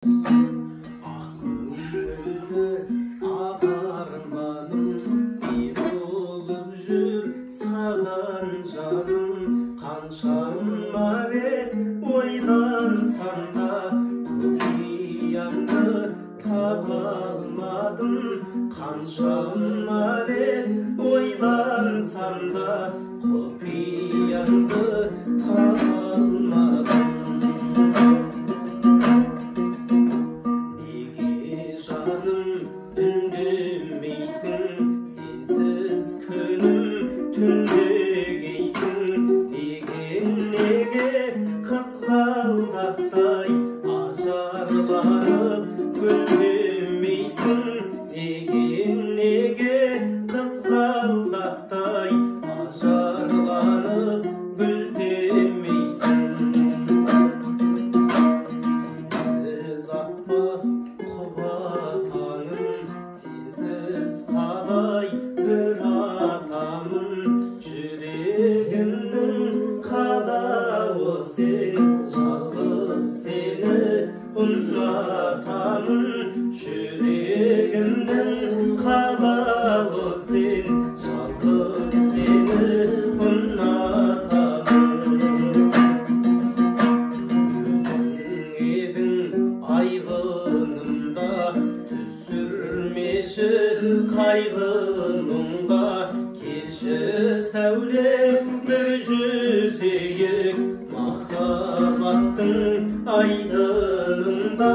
Ақ көңілді ақ арманым, не болып жүр саған, жаным? Қаншама рет ойлансам да, құпиямды таба алмадым. Қаншама рет ойлансам да, құпиямды таба алмадым. Неге, жаным, үндемейсің? Сенсіз күнім түндегейсің. Неге, неге қызғалдақтай ажарланып гүлдемейсің? Неге, неге қызғалдақтай ажарланып гүлдемейсің? Сенсіз атпас құба таңым, сенсіз қалай бір атамын? Жүрегімнің қалауы сен, жалғыз сені ұнатамын. Жүрегімнің қалауы сен, жалғыз сені ұнатамын. Өзің едің айбынымда, түсірмеші қайғы мұңға. Келші, сәулем, бір жүзейік махаббаттың айдынында.